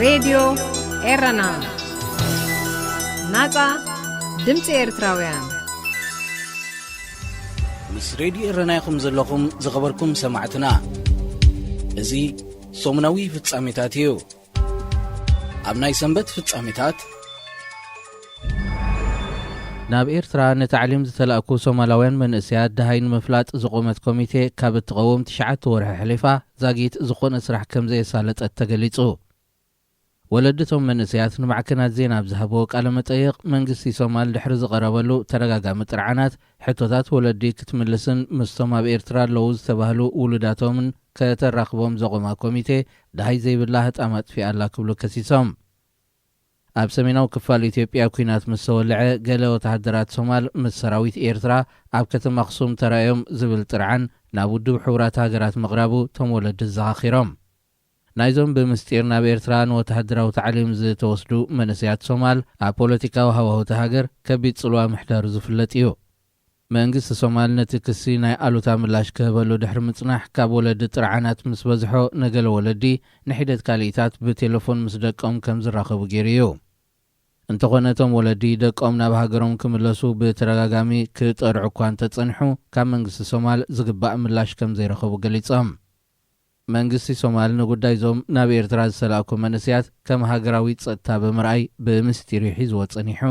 ሬድዮ ኤረና፣ ናጻ ድምጺ ኤርትራውያን። ምስ ሬድዮ ኤረና ኢኹም ዘለኹም፣ ዝኸበርኩም ሰማዕትና። እዚ ሰሙናዊ ፍጻሜታት እዩ። ኣብ ናይ ሰንበት ፍጻሜታት፣ ናብ ኤርትራ ንታዕሊም ዝተላእኩ ሶማላውያን መንእሰያት ደሃይ ንምፍላጥ ዝቖመት ኮሚቴ ካብ እትቐውም ትሽዓተ ወርሒ ኣሕሊፋ፣ ዛጊት ዝኾነ ስራሕ ከም ዘየሳለጠት ተገሊጹ። ወለዲ እቶም መንእሰያት ንማዕከናት ዜና ኣብ ዝሃብዎ ቃለ መጠይቕ፣ መንግስቲ ሶማል ድሕሪ ዝቐረበሉ ተደጋጋሚ ጥርዓናት፣ ሕቶታት ወለዲ ክትምልስን ምስቶም ኣብ ኤርትራ ኣለዉ ዝተባህሉ ውሉዳቶምን ከተራኽቦም ዘቖማ ኮሚቴ፣ ደሃይ ዘይብላ ህጣም ኣጥፊኣ ኣላ ክብሉ ከሲሶም። ኣብ ሰሜናዊ ክፋል ኢትዮጵያ ኲናት ምስ ተወልዐ፣ ገለ ወተሃደራት ሶማል ምስ ሰራዊት ኤርትራ ኣብ ከተማ ኣኽሱም ተራእዮም ዝብል ጥርዓን ናብ ውድብ ሕቡራት ሃገራት ምቕራቡ እቶም ወለዲ ኣዘኻኺሮም። ናይዞም ብምስጢር ናብ ኤርትራ ንወተሃደራዊ ታዕሊም ዝተወስዱ መንእሰያት ሶማል፣ ኣብ ፖለቲካዊ ሃዋህው እታ ሃገር ከቢድ ጽልዋ ምሕዳሩ ዝፍለጥ እዩ። መንግስቲ ሶማል ነቲ ክሲ ናይ ኣሉታ ምላሽ ክህበሉ ድሕሪ ምጽናሕ፣ ካብ ወለዲ ጥርዓናት ምስ በዝሖ፣ ንገለ ወለዲ ንሒደት ካልኢታት ብቴሌፎን ምስ ደቆም ከም ዝራኸቡ ገይሩ እዩ። እንተኾነ፣ እቶም ወለዲ ደቆም ናብ ሃገሮም ክምለሱ ብተደጋጋሚ ክጠርዑ እኳ እንተጸንሑ፣ ካብ መንግስቲ ሶማል ዝግባእ ምላሽ ከም ዘይረኸቡ ገሊጾም። መንግስቲ ሶማል ንጉዳይ እዞም ናብ ኤርትራ ዝተላእኩ መንእሰያት ከም ሃገራዊ ጸጥታ ብምርኣይ ብምስጢር እዩ ሒዝዎ ጸኒሑ።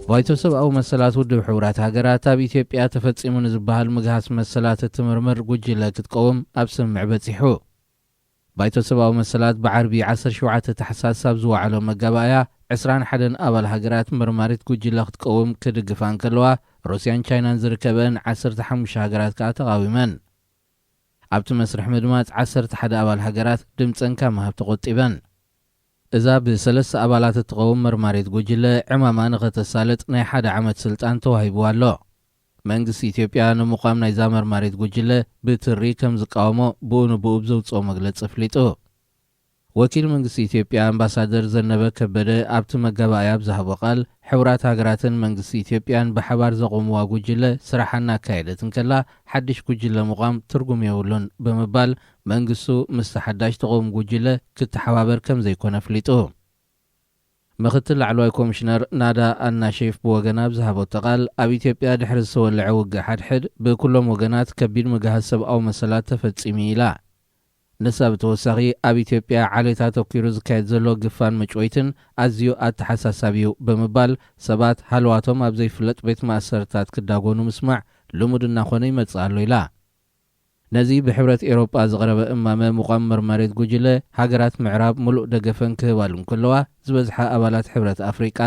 ባይቶ ሰብኣዊ መሰላት ውድብ ሕቡራት ሃገራት ኣብ ኢትዮጵያ ተፈጺሙ ንዝበሃል ምግሃስ መሰላት እትምርምር ጉጅለ ክትቀውም ኣብ ስምምዕ በጺሑ። ባይቶ ሰብኣዊ መሰላት ብዓርቢ ዓሰርተ ሸውዓተ ታሕሳስ ኣብ ዝወዓሎ መጋባእያ፣ ዕስራን ሓደን ኣባል ሃገራት መርማሪት ጉጅለ ክትቀውም ክድግፋ እንከለዋ፣ ሩስያን ቻይናን ዝርከበን ዓሰርተ ሓሙሽተ ሃገራት ከኣ ተቓዊመን። ኣብቲ መስርሕ ምድማጽ ዓሰርተ ሓደ ኣባል ሃገራት ድምጸን ካብ ምሃብ ተቖጢበን። እዛ ብሰለስተ ኣባላት እትቐውም መርማሪት ጉጅለ፣ ዕማማ ንኸተሳልጥ ናይ ሓደ ዓመት ስልጣን ተዋሂብዋ ኣሎ። መንግስቲ ኢትዮጵያ ንምቋም ናይዛ መርማሪት ጉጅለ ብትሪ ከም ዝቃወሞ ብኡ ንብኡ ብዘውጽኦ መግለጺ ኣፍሊጡ። ወኪል መንግስቲ ኢትዮጵያ ኣምባሳደር ዘነበ ከበደ ኣብቲ መጋባእያ ኣብ ዝሃቦ ቃል፣ ሕቡራት ሃገራትን መንግስቲ ኢትዮጵያን ብሓባር ዘቖምዋ ጉጅለ ስራሓ እናካየደት እንከላ፣ ሓድሽ ጉጅለ ምቋም ትርጉም የብሉን ብምባል፣ መንግስቱ ምስቲ ሓዳሽ ተቐውም ጉጅለ ክተሓባበር ከም ዘይኮነ ኣፍሊጡ። ምኽትል ላዕለዋይ ኮሚሽነር ናዳ ኣናሼፍ ብወገና ኣብ ዝሃበቶ ቃል፣ ኣብ ኢትዮጵያ ድሕሪ ዝተወልዐ ውግእ ሓድሕድ ብኩሎም ወገናት ከቢድ ምግሃስ ሰብኣዊ መሰላት ተፈጺሙ ኢላ። ንሳ ብተወሳኺ፣ ኣብ ኢትዮጵያ ዓሌት ኣተኲሩ ዝካየድ ዘሎ ግፋን መጭወይትን ኣዝዩ ኣተሓሳሳቢ እዩ ብምባል፣ ሰባት ሃለዋቶም ኣብ ዘይፍለጥ ቤት ማእሰርታት ክዳጎኑ ምስማዕ ልሙድ እናኾነ ይመጽእ ኣሎ ኢላ። ነዚ ብሕብረት ኤውሮጳ ዝቐረበ እማመ ምቋም መርማሪት ጉጅለ፣ ሃገራት ምዕራብ ምሉእ ደገፈን ክህባሉ እንከለዋ፣ ዝበዝሓ ኣባላት ሕብረት ኣፍሪቃ፣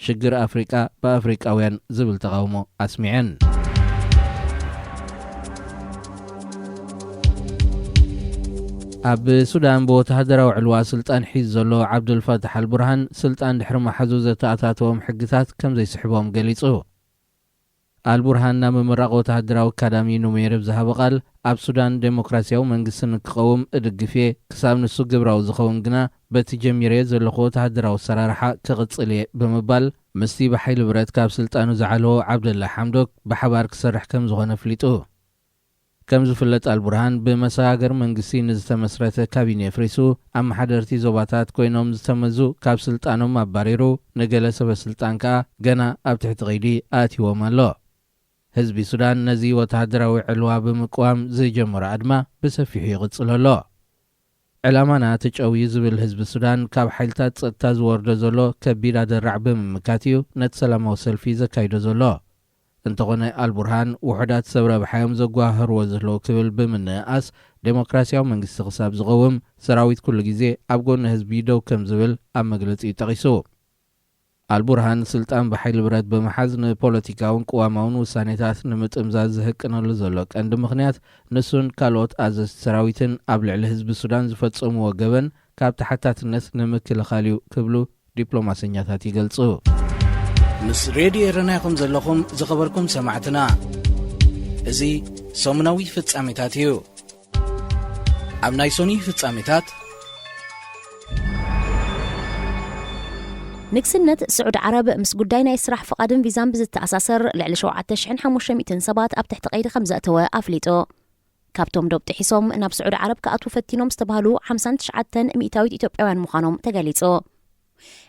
ሽግር ኣፍሪቃ ብኣፍሪቃውያን ዝብል ተቓውሞ ኣስሚዐን። ኣብ ሱዳን ብወተሃደራዊ ዕልዋ ስልጣን ሒዙ ዘሎ ዓብዱልፋታሕ ኣልቡርሃን፣ ስልጣን ድሕሪ ምሓዙ ዘተኣታተዎም ሕግታት ከም ዘይስሕቦም ገሊጹ። ኣልቡርሃን ናብ ምምራቕ ወተሃደራዊ ኣካዳሚ ኑሜር ኣብ ዝሃቦ ቃል፣ ኣብ ሱዳን ዴሞክራሲያዊ መንግስቲ ንክቐውም እድግፍ እየ፣ ክሳብ ንሱ ግብራዊ ዝኸውን ግና በቲ ጀሚረዮ ዘለኹ ወተሃደራዊ ኣሰራርሓ ክቕጽል እየ ብምባል፣ ምስቲ ብሓይሊ ብረት ካብ ስልጣኑ ዝዓለዎ ዓብደላ ሓምዶክ ብሓባር ክሰርሕ ከም ዝኾነ ኣፍሊጡ። ከም ዝፍለጥ፣ ኣልቡርሃን ብመሰጋገሪ መንግስቲ ንዝተመስረተ ካቢኔ ኣፍሪሱ፣ ኣመሓደርቲ ዞባታት ኮይኖም ዝተመዙ ካብ ስልጣኖም ኣባሪሩ፣ ንገለ ሰበ ስልጣን ከኣ ገና ኣብ ትሕቲ ቀይዲ ኣእትይዎም ኣሎ። ህዝቢ ሱዳን ነዚ ወተሃደራዊ ዕልዋ ብምቅዋም ዝጀመሮ ኣድማ ብሰፊሑ ይቕጽል ኣሎ። ዕላማና ተጨውዩ ዝብል ህዝቢ ሱዳን፣ ካብ ሓይልታት ጸጥታ ዝወርዶ ዘሎ ከቢድ ኣደራዕ ብምምካት እዩ ነቲ ሰላማዊ ሰልፊ ዘካይዶ ዘሎ። እንተኾነ፣ ኣልቡርሃን፣ ውሑዳት ሰብ ረብሓ እዮም ዘጓህህርዎ ዘለዉ ክብል ብምንእኣስ፣ ዴሞክራሲያዊ መንግስቲ ክሳብ ዝቐውም፣ ሰራዊት ኩሉ ግዜ ኣብ ጎኒ ህዝቢ ደው ከም ዝብል ኣብ መግለጺኡ ጠቒሱ። ኣልቡርሃን፣ ስልጣን ብሓይሊ ብረት ብምሓዝ፣ ንፖለቲካውን ቅዋማውን ውሳኔታት ንምጥምዛዝ ዝህቅነሉ ዘሎ ቀንዲ ምኽንያት፣ ንሱን ካልኦት ኣዘዝቲ ሰራዊትን ኣብ ልዕሊ ህዝቢ ሱዳን ዝፈጸምዎ ገበን ካብ ተሓታትነት ንምክልኻል እዩ ክብሉ ዲፕሎማሰኛታት ይገልጹ። ምስ ሬድዮ ኤረና ኢኹም ዘለኹም፣ ዝኸበርኩም ሰማዕትና። እዚ ሰሙናዊ ፍጻሜታት እዩ። ኣብ ናይ ሶኒ ፍጻሜታት፣ ንግስነት ስዑዲ ዓረብ ምስ ጉዳይ ናይ ስራሕ ፍቓድን ቪዛን ብዝተኣሳሰር ልዕሊ ሸውዓተ ሽሕን ሓሙሽተ ሚእትን ሰባት ኣብ ትሕቲ ቀይዲ ከም ዘእተወ ኣፍሊጡ። ካብቶም ዶብ ጥሒሶም ናብ ስዑዲ ዓረብ ክኣትዉ ፈቲኖም ዝተባህሉ ሓምሳን ትሽዓተን ሚእታዊት ኢትዮጵያውያን ምዃኖም ተገሊጹ።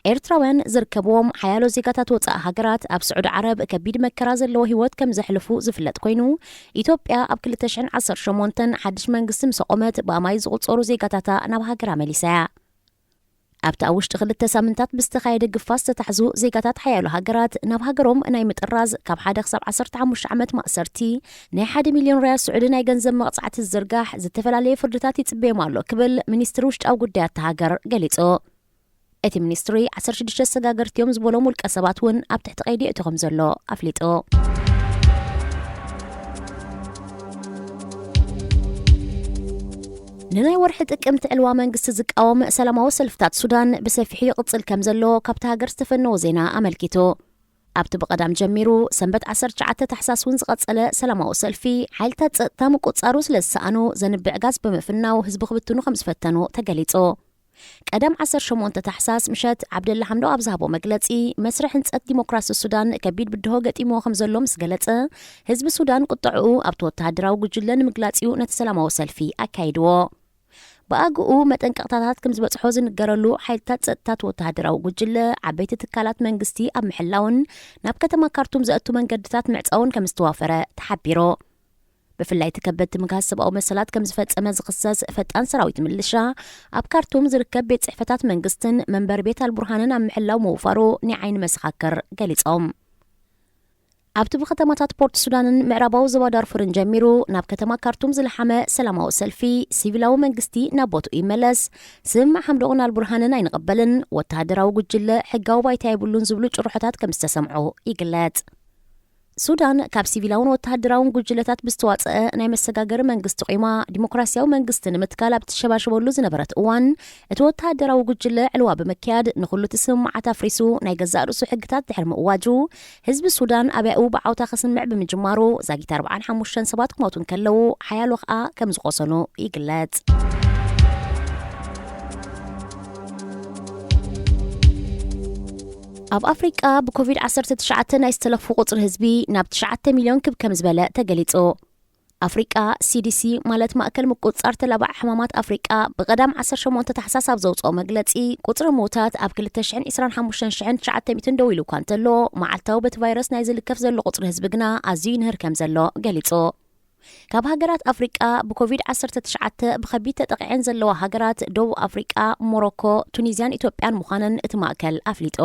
ኤርትራውያን ዝርከብዎም ሓያሎ ዜጋታት ወጻኢ ሃገራት ኣብ ስዑዲ ዓረብ ከቢድ መከራ ዘለዎ ህይወት ከም ዘሕልፉ ዝፍለጥ ኮይኑ፣ ኢትዮጵያ ኣብ ክልተ ሽሕን ዓሰርተ ሸሞንተን ሓድሽ መንግስቲ ምስ ኣቖመት ብኣማይ ዝቑጸሩ ዜጋታታ ናብ ሃገራ መሊሳ እያ። ኣብቲ ኣብ ውሽጢ ክልተ ሳምንታት ብዝተኻየደ ግፋ ዝተታሕዙ ዜጋታት ሓያሎ ሃገራት ናብ ሃገሮም ናይ ምጥራዝ ካብ ሓደ ክሳብ ዓሰርተ ሓሙሽተ ዓመት ማእሰርቲ፣ ናይ ሓደ ሚልዮን ሪያል ስዑዲ ናይ ገንዘብ መቕጻዕቲ ዝዝርጋሕ ዝተፈላለየ ፍርድታት ይጽበዮም ኣሎ ክብል ሚኒስትሪ ውሽጣዊ ጉዳያት እታ ሃገር ገሊጹ። እቲ ሚኒስትሪ ዓሰርተ ሽዱሽተ ኣሰጋገርቲ እዮም ዝበሎም ውልቀ ሰባት እውን ኣብ ትሕቲ ቀይዲ የእትዮም ዘሎ ኣፍሊጡ። ንናይ ወርሒ ጥቅምቲ ዕልዋ መንግስቲ ዝቃወም ሰላማዊ ሰልፍታት ሱዳን ብሰፊሑ ይቕጽል ከም ዘሎ ካብቲ ሃገር ዝተፈነወ ዜና ኣመልኪቱ። ኣብቲ ብቐዳም ጀሚሩ ሰንበት ዓሰርተ ትሽዓተ ታሕሳስ እውን ዝቐጸለ ሰላማዊ ሰልፊ፣ ሓይልታት ጸጥታ ምቁጽጻሩ ስለ ዝሰኣኑ ዘንብዕ ጋዝ ብምፍናው ህዝቢ ክብትኑ ከም ዝፈተኑ ተገሊጹ። ቀደም ዓሰርተ ሸሞንተ ታሕሳስ ምሸት ዓብደላ ሓምዶ ኣብ ዝሃቦ መግለጺ፣ መስርሕ ህንጸት ዲሞክራሲ ሱዳን ከቢድ ብድሆ ገጢምዎ ከም ዘሎ ምስ ገለጸ፣ ህዝቢ ሱዳን ቁጠዕኡ ኣብቲ ወተሃደራዊ ጉጅለ ንምግላጽ እዩ ነቲ ሰላማዊ ሰልፊ ኣካይድዎ። ብኣግኡ መጠንቀቕታታት ከም ዝበጽሖ ዝንገረሉ ሓይልታት ጸጥታት ወተሃደራዊ ጉጅለ ዓበይቲ ትካላት መንግስቲ ኣብ ምሕላውን ናብ ከተማ ካርቱም ዘእቱ መንገድታት ምዕጻውን ከም ዝተዋፈረ ተሓቢሩ። ብፍላይ እቲ ከበድቲ ምግሃስ ሰብኣዊ መሰላት ከም ዝፈጸመ ዝኽሰስ ፈጣን ሰራዊት ምልሻ፣ ኣብ ካርቱም ዝርከብ ቤት ጽሕፈታት መንግስትን መንበሪ ቤት ኣልቡርሃንን ኣብ ምሕላው ምውፋሩ ናይ ዓይኒ መሰኻክር ገሊጾም። ኣብቲ ብከተማታት ፖርት ሱዳንን ምዕራባዊ ዞባ ዳርፉርን ጀሚሩ ናብ ከተማ ካርቱም ዝለሓመ ሰላማዊ ሰልፊ፣ ሲቪላዊ መንግስቲ ናብ ቦትኡ ይመለስ፣ ስምምዕ ሓምዶቕን ኣልቡርሃንን ኣይንቕበልን፣ ወተሃደራዊ ጉጅለ ሕጋዊ ባይታ የብሉን ዝብሉ ጭርሖታት ከም ዝተሰምዑ ይግለጽ። ሱዳን ካብ ሲቪላውን ወተሃደራውን ጉጅለታት ብዝተዋጸአ ናይ መሰጋገሪ መንግስቲ ቆይማ ዲሞክራሲያዊ መንግስቲ ንምትካል ኣብ ትሸባሸበሉ ዝነበረት እዋን፣ እቲ ወተሃደራዊ ጉጅለ ዕልዋ ብምክያድ ንኹሉ እቲ ስምምዓት ኣፍሪሱ ናይ ገዛእ ርእሱ ሕግታት ድሕሪ ምእዋጁ፣ ህዝቢ ሱዳን ኣብያኡ ብዓውታ ክስምዕ ብምጅማሩ ዛጊት ኣርብዓን ሓሙሽተን ሰባት ክሞቱ እንከለዉ ሓያሎ ከኣ ከም ዝቖሰሉ ይግለጽ። ኣብ ኣፍሪቃ ብኮቪድ ዓሰርተ ትሽዓተ ናይ ዝተለኽፉ ቁጽሪ ህዝቢ ናብ ትሽዓተ ሚልዮን ክብ ከም ዝበለ ተገሊጹ። ኣፍሪቃ፣ ሲዲሲ፣ ማለት ማእከል ምቁጽጻር ተላባዒ ሕማማት ኣፍሪቃ፣ ብቐዳም ዓሰርተ ሸሞንተ ታሕሳስ ኣብ ዘውጽኦ መግለጺ፣ ቁጽሪ ምውታት ኣብ ክልተ ሽሕን ዕስራን ሓሙሽተን ሽሕን ትሽዓተ ሚእትን ደው ኢሉ እኳ እንተሎ፣ መዓልታዊ በቲ ቫይረስ ናይ ዝልከፍ ዘሎ ቁጽሪ ህዝቢ ግና ኣዝዩ ይንህር ከም ዘሎ ገሊጹ። ካብ ሃገራት ኣፍሪቃ ብኮቪድ ዓሰርተ ትሽዓተ ብኸቢድ ተጠቒዐን ዘለዋ ሃገራት ደቡብ ኣፍሪቃ፣ ሞሮኮ፣ ቱኒዝያን ኢትዮጵያን ምዃነን እቲ ማእከል ኣፍሊጡ።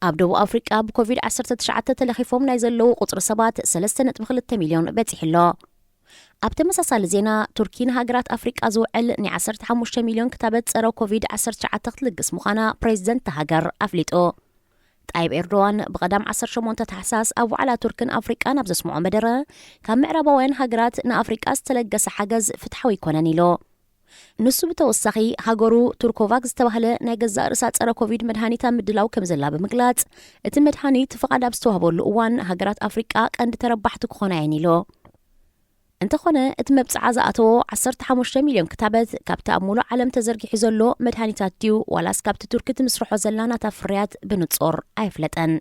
ኣብ ደቡብ ኣፍሪቃ ብኮቪድ ዓሰርተ ትሽዓተ ተለኺፎም ናይ ዘለዉ ቁጽሪ ሰባት ሰለስተ ነጥቢ ክልተ ሚልዮን በጺሑ ኣሎ። ኣብ ተመሳሳሊ ዜና፣ ቱርኪ ንሃገራት ኣፍሪቃ ዝውዕል ናይ ዓሰርተ ሓሙሽተ ሚልዮን ክታበት ጸረ ኮቪድ ዓሰርተ ትሽዓተ ክትልግስ ምዃና ፕሬዚደንት እታ ሃገር ኣፍሊጡ። ጣይብ ኤርዶዋን ብቐዳም ዓሰርተ ሸሞንተ ታሕሳስ ኣብ ዋዕላ ቱርክን ኣፍሪቃን ኣብ ዘስምዖ መደረ፣ ካብ ምዕራባውያን ሃገራት ንኣፍሪቃ ዝተለገሰ ሓገዝ ፍትሓዊ ኣይኮነን ኢሉ። ንሱ ብተወሳኺ፣ ሃገሩ ቱርኮቫክ ዝተባህለ ናይ ገዛእ ርእሳ ጸረ ኮቪድ መድሃኒት ኣብ ምድላው ከም ዘላ ብምግላጽ፣ እቲ መድሃኒት ፍቓድ ኣብ ዝተዋህበሉ እዋን ሃገራት ኣፍሪቃ ቀንዲ ተረባሕቲ ክኾና እየን ኢሉ። እንተኾነ፣ እቲ መብጽዓ ዝኣተዎ ዓሰርተ ሓሙሽተ ሚልዮን ክታበት ካብቲ ኣብ ሙሉእ ዓለም ተዘርጊሑ ዘሎ መድሃኒታት ድዩ ዋላስ ካብቲ ቱርኪ ትምስርሖ ዘላ ናታ ፍርያት ብንጹር ኣይፍለጠን።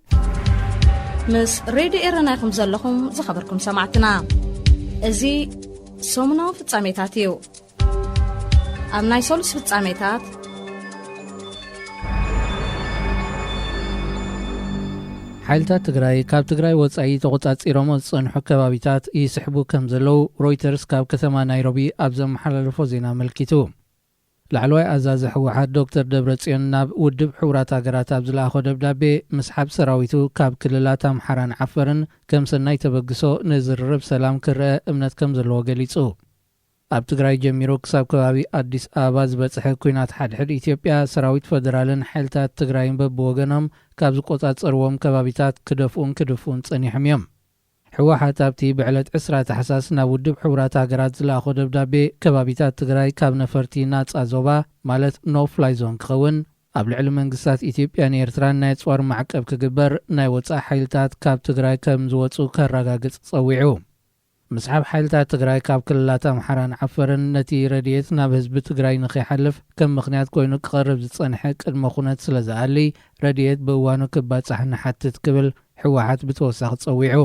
ምስ ሬድዮ ኤረና ኢኹም ዘለኹም ዝኸበርኩም ሰማዕትና። እዚ ሰሙናዊ ፍጻሜታት እዩ። ኣብ ናይ ሰሉስ ፍጻሜታት፣ ሓይልታት ትግራይ ካብ ትግራይ ወጻኢ ተቖጻጺሮም ዝጸንሑ ከባቢታት ይስሕቡ ከም ዘለዉ ሮይተርስ ካብ ከተማ ናይሮቢ ኣብ ዘመሓላለፎ ዜና ኣመልኪቱ። ላዕለዋይ ኣዛዚ ህወሓት ዶክተር ደብረጽዮን ናብ ውድብ ሕቡራት ሃገራት ኣብ ዝለኣኾ ደብዳቤ፣ ምስሓብ ሰራዊቱ ካብ ክልላት ኣምሓራን ዓፈርን ከም ሰናይ ተበግሶ ንዝርርብ ሰላም ክረአ እምነት ከም ዘለዎ ገሊጹ። ኣብ ትግራይ ጀሚሩ ክሳብ ከባቢ ኣዲስ ኣበባ ዝበጽሐ ኲናት ሓድሕድ ኢትዮጵያ፣ ሰራዊት ፈደራልን ሓይልታት ትግራይን በብወገኖም ካብ ዝቆጻጸርዎም ከባቢታት ክደፍኡን ክድፍኡን ጸኒሖም እዮም። ህወሓት ኣብቲ ብዕለት ዕስራ ታሕሳስ ናብ ውድብ ሕቡራት ሃገራት ዝለኣኾ ደብዳቤ፣ ከባቢታት ትግራይ ካብ ነፈርቲ ናጻ ዞባ፣ ማለት ኖ ፍላይ ዞን ክኸውን፣ ኣብ ልዕሊ መንግስታት ኢትዮጵያን ኤርትራን ናይ ኣጽዋር ማዕቀብ ክግበር፣ ናይ ወጻኢ ሓይልታት ካብ ትግራይ ከም ዝወጹ ከረጋግጽ ጸዊዑ። ምስሓብ ሓይልታት ትግራይ ካብ ክልላት ኣምሓራን ዓፈርን ነቲ ረድኤት ናብ ህዝቢ ትግራይ ንኸይሓልፍ ከም ምኽንያት ኮይኑ ክቐርብ ዝጸንሐ ቅድመ ኩነት ስለ ዝኣሊ፣ ረድኤት ብእዋኑ ክባጻሕ ንሓትት ክብል ህወሓት ብተወሳኺ ጸዊዑ።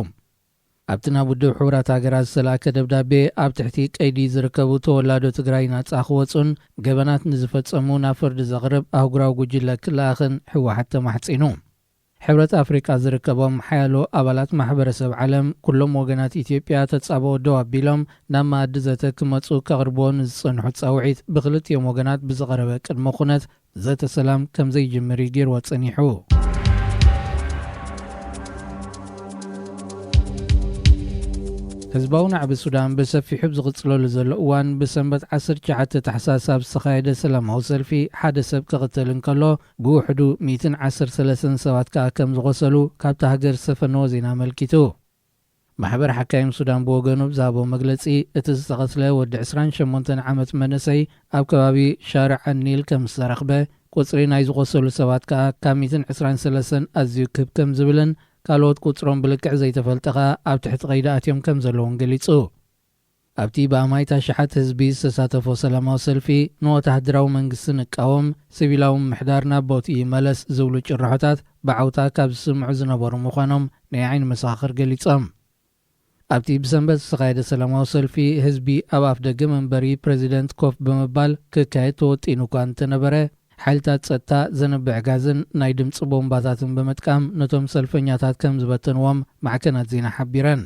ኣብቲ ናብ ውድብ ሕቡራት ሃገራት ዝተላእከ ደብዳቤ፣ ኣብ ትሕቲ ቀይዲ ዝርከቡ ተወላዶ ትግራይ ናጻ ክወጹን ገበናት ንዝፈጸሙ ናብ ፍርዲ ዘቕርብ ኣህጉራዊ ጉጅለ ክለኣኽን ህወሓት ተማሕጺኑ። ሕብረት ኣፍሪቃ ዝርከቦም ሓያሎ ኣባላት ማሕበረሰብ ዓለም፣ ኩሎም ወገናት ኢትዮጵያ ተጻብኦ ደው ኣቢሎም ናብ መኣዲ ዘተ ክመጹ ከቕርብዎ ንዝጸንሑ ጻውዒት ብክልቲኦም ወገናት ብዝቐረበ ቅድመ ኩነት ዘተ ሰላም ከም ዘይጅምር እዩ ገይርዎ ጸኒሑ። ህዝባዊ ናዕቢ ሱዳን ብሰፊሑ ኣብ ዝቕጽለሉ ዘሎ እዋን፣ ብሰንበት ዓሰርተ ትሽዓተ ታሕሳስ ኣብ ዝተኻየደ ሰላማዊ ሰልፊ ሓደ ሰብ ክቕተል እንከሎ፣ ብውሕዱ ሚእትን ዓሰርተ ሰለስተን ሰባት ከኣ ከም ዝቖሰሉ ካብታ ሃገር ዝሰፈነዎ ዜና ኣመልኪቱ። ማሕበር ሓካይም ሱዳን ብወገኑ ብዝሃቦ መግለጺ፣ እቲ ዝተቐትለ ወዲ ዕስራን ሸሞንተን ዓመት መንእሰይ ኣብ ከባቢ ሻርዕ ኣኒል ከም ዝተረኽበ፣ ቁጽሪ ናይ ዝቖሰሉ ሰባት ከኣ ካብ ሚእትን ዕስራን ሰለስተን ኣዝዩ ክብ ከም ዝብልን፣ ካልኦት ቁጽሮም ብልክዕ ዘይተፈልጠ ከኣ ኣብ ትሕቲ ቀይዲ ኣትዮም ከም ዘለዉን ገሊጹ። ኣብቲ ብኣማኢት ኣሽሓት ህዝቢ ዝተሳተፎ ሰላማዊ ሰልፊ፣ ንወተሃደራዊ መንግስቲ ንቃወም፣ ሲቪላዊ ምምሕዳር ናብ ቦትኡ ይመለስ ዝብሉ ጭርሖታት ብዓውታ ካብ ዝስምዑ ዝነበሩ ምዃኖም ናይ ዓይኒ መሰኻኽር ገሊጾም። ኣብቲ ብሰንበት ዝተኻየደ ሰላማዊ ሰልፊ፣ ህዝቢ ኣብ ኣፍ ደገ መንበሪ ፕረዚደንት ኮፍ ብምባል ክካየድ ተወጢኑ እኳ እንተነበረ፣ ሓይልታት ጸጥታ ዘንብዕ ጋዝን ናይ ድምጺ ቦምባታትን ብምጥቃም ነቶም ሰልፈኛታት ከም ዝበተንዎም ማዕከናት ዜና ሓቢረን።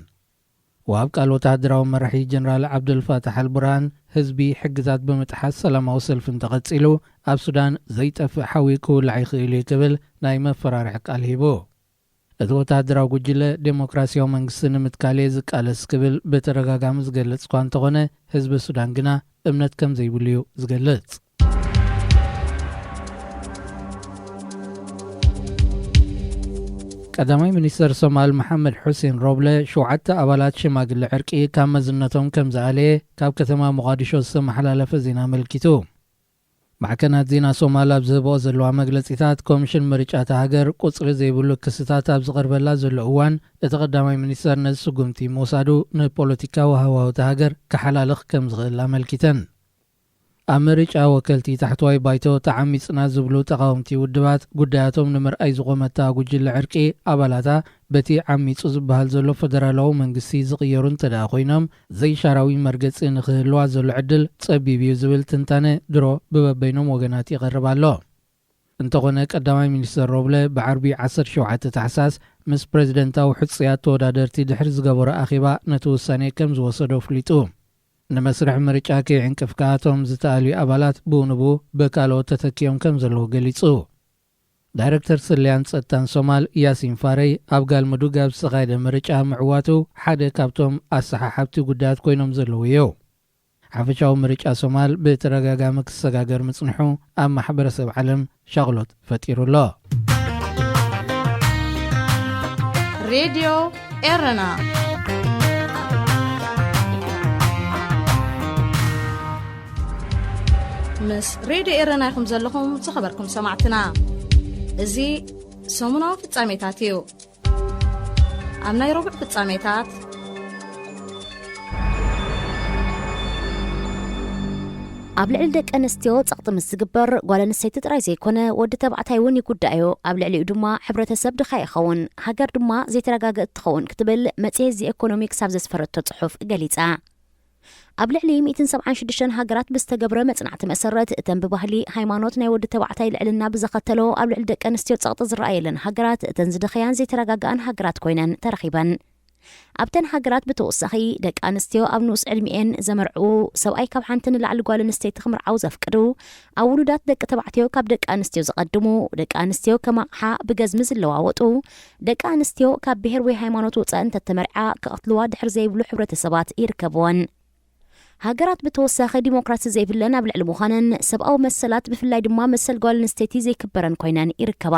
ወሃብ ቃል ወተሃደራዊ መራሒ ጀነራል ዓብደልፋታሕ ኣልቡርሃን፣ ህዝቢ ሕግታት ብምጥሓስ ሰላማዊ ሰልፊ እንተቐጺሉ፣ ኣብ ሱዳን ዘይጠፍእ ሓዊ ክውላዕ ይኽእል እዩ ክብል ናይ መፈራርሒ ቃል ሂቡ። እቲ ወተሃደራዊ ጉጅለ፣ ዴሞክራሲያዊ መንግስቲ ንምትካል እየ ዝቃለስ ክብል ብተደጋጋሚ ዝገልጽ እኳ እንተኾነ፣ ህዝቢ ሱዳን ግና እምነት ከም ዘይብሉ እዩ ዝገልጽ። ቀዳማይ ሚኒስተር ሶማል መሓመድ ሑሴን ሮብለ፣ ሸውዓተ ኣባላት ሽማግለ ዕርቂ ካብ መዝነቶም ከም ዝኣለየ ካብ ከተማ ሞቓዲሾ ዝተመሓላለፈ ዜና ኣመልኪቱ። ማዕከናት ዜና ሶማል ኣብ ዝህብኦ ዘለዋ መግለጺታት፣ ኮሚሽን ምርጫ እታ ሃገር ቁጽሪ ዘይብሉ ክስታት ኣብ ዝቐርበላ ዘሎ እዋን፣ እቲ ቀዳማይ ሚኒስተር ነዚ ስጉምቲ ምውሳዱ ንፖለቲካዊ ሃዋህው እታ ሃገር ክሓላልኽ ከም ዝኽእል ኣመልኪተን። ኣብ ምርጫ ወከልቲ ታሕተዋይ ባይቶ ተዓሚጽና ዝብሉ ተቓወምቲ ውድባት፣ ጉዳያቶም ንምርኣይ ዝቖመታ ጉጅለ ዕርቂ ኣባላታ፣ በቲ ዓሚጹ ዝበሃል ዘሎ ፈደራላዊ መንግስቲ ዝቕየሩ እንተ ደኣ ኮይኖም፣ ዘይሻራዊ መርገጺ ንኽህልዋ ዘሎ ዕድል ጸቢብ እዩ ዝብል ትንታነ ድሮ ብበበይኖም ወገናት ይቐርብ ኣሎ። እንተኾነ፣ ቀዳማይ ሚኒስተር ሮብለ ብዓርቢ ዓሰርተ ሸውዓተ ታሕሳስ ምስ ፕረዚደንታዊ ሕጹያት ተወዳደርቲ ድሕሪ ዝገበሮ ኣኼባ ነቲ ውሳኔ ከም ዝወሰዶ ኣፍሊጡ። ንመስርሕ ምርጫ ከይዕንቅፍ ከኣ እቶም ዝተኣልዩ ኣባላት ብኡ ንብኡ ብካልኦት ተተኪኦም ከም ዘለዉ ገሊጹ። ዳይረክተር ስለያን ጸጥታን ሶማል ያሲን ፋረይ፣ ኣብ ጋልሙዱግ ኣብ ዝተኻየደ ምርጫ ምዕዋቱ ሓደ ካብቶም ኣሰሓሓብቲ ጉዳያት ኮይኖም ዘለዉ እዩ። ሓፈሻዊ ምርጫ ሶማል ብተደጋጋሚ ክሰጋገር ምጽንሑ ኣብ ማሕበረሰብ ዓለም ሻቕሎት ፈጢሩ ኣሎ። ሬድዮ ኤረና። ምስ ሬድዮ ኤረና ኢኹም ዘለኹም ዝኸበርኩም ሰማዕትና። እዚ ሰሙናዊ ፍጻሜታት እዩ። ኣብ ናይ ረቡዕ ፍጻሜታት፣ ኣብ ልዕሊ ደቂ ኣንስትዮ ጸቕጢ ምስ ዝግበር፣ ጓል ኣንስተይቲ ጥራይ ዘይኮነ፣ ወዲ ተባዕታይ እውን ይጉዳእ እዩ። ኣብ ልዕሊኡ ድማ ሕብረተሰብ ድኻ ይኸውን፣ ሃገር ድማ ዘይተረጋገእት ትኸውን ክትብል መጽሔት ዚ ኢኮኖሚክስ ኣብ ዘስፈረቶ ጽሑፍ ገሊጻ። ኣብ ልዕሊ ሚእትን ሰብዓን ሽዱሽተን ሃገራት ብዝተገብረ መጽናዕቲ መሰረት፣ እተን ብባህሊ፣ ሃይማኖት፣ ናይ ወዲ ተባዕታይ ልዕልና ብዘኸተሎ ኣብ ልዕሊ ደቂ ኣንስትዮ ጸቕጢ ዝረኣየለን ሃገራት፣ እተን ዝደኸያን ዘይተረጋግኣን ሃገራት ኮይነን ተረኺበን። ኣብተን ሃገራት ብተወሳኺ፣ ደቂ ኣንስትዮ ኣብ ንኡስ ዕድሚኤን ዘመርዕዉ፣ ሰብኣይ ካብ ሓንቲ ንላዕሊ ጓል ኣንስተይቲ ክምርዓው ዘፍቅዱ፣ ኣብ ውሉዳት ደቂ ተባዕትዮ ካብ ደቂ ኣንስትዮ ዝቐድሙ፣ ደቂ ኣንስትዮ ከም ኣቕሓ ብገዝሚ ዝለዋወጡ፣ ደቂ ኣንስትዮ ካብ ብሄር ወይ ሃይማኖት ወጻኢ እንተተመርዓ ክቐትልዋ ድሕር ዘይብሉ ሕብረተሰባት ይርከብወን። ሃገራት ብተወሳኺ ዲሞክራሲ ዘይብለን ኣብ ልዕሊ ምዃነን፣ ሰብኣዊ መሰላት ብፍላይ ድማ መሰል ጓል ኣንስተይቲ ዘይክበረን ኮይነን ይርከባ።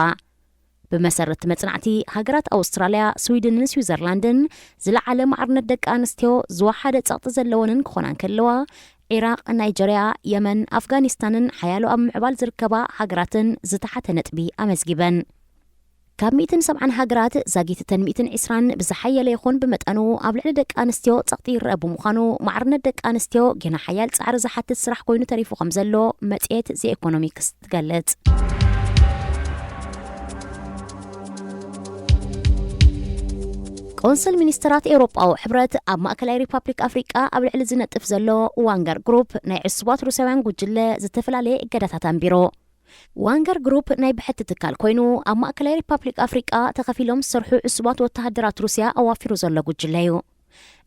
ብመሰረት መጽናዕቲ፣ ሃገራት ኣውስትራልያ፣ ስዊድንን ስዊዘርላንድን ዝለዓለ ማዕርነት ደቂ ኣንስትዮ ዝወሓደ ጸቕጢ ዘለወንን ክኾና እንከለዋ፣ ዒራቕ፣ ናይጀርያ፣ የመን፣ ኣፍጋኒስታንን ሓያሎ ኣብ ምዕባል ዝርከባ ሃገራትን ዝተሓተ ነጥቢ ኣመዝጊበን። ካብ ሚእትን ሰብዓን ሃገራት ዛጊት እተን ሚእትን ዕስራን ብዝሓየለ ይኹን ብመጠኑ ኣብ ልዕሊ ደቂ ኣንስትዮ ጸቕጢ ይረአ ብምዃኑ፣ ማዕርነት ደቂ ኣንስትዮ ጌና ሓያል ጻዕሪ ዝሓትት ስራሕ ኮይኑ ተሪፉ ከም ዘሎ መጽሔት ዚ ኢኮኖሚክስ ትገልጽ። ቆንስል ሚኒስተራት ኤውሮጳዊ ሕብረት ኣብ ማእከላይ ሪፓብሊክ ኣፍሪቃ ኣብ ልዕሊ ዝነጥፍ ዘሎ ዋንገር ግሩፕ ናይ ዕሱባት ሩስያውያን ጉጅለ ዝተፈላለየ እገዳታት ኣንቢሩ። ዋንገር ግሩፕ ናይ ብሕቲ ትካል ኮይኑ፣ ኣብ ማእከላይ ሪፓብሊክ ኣፍሪቃ ተኸፊሎም ዝሰርሑ ዕሱባት ወተሃደራት ሩስያ ኣዋፊሩ ዘሎ ጉጅለ እዩ።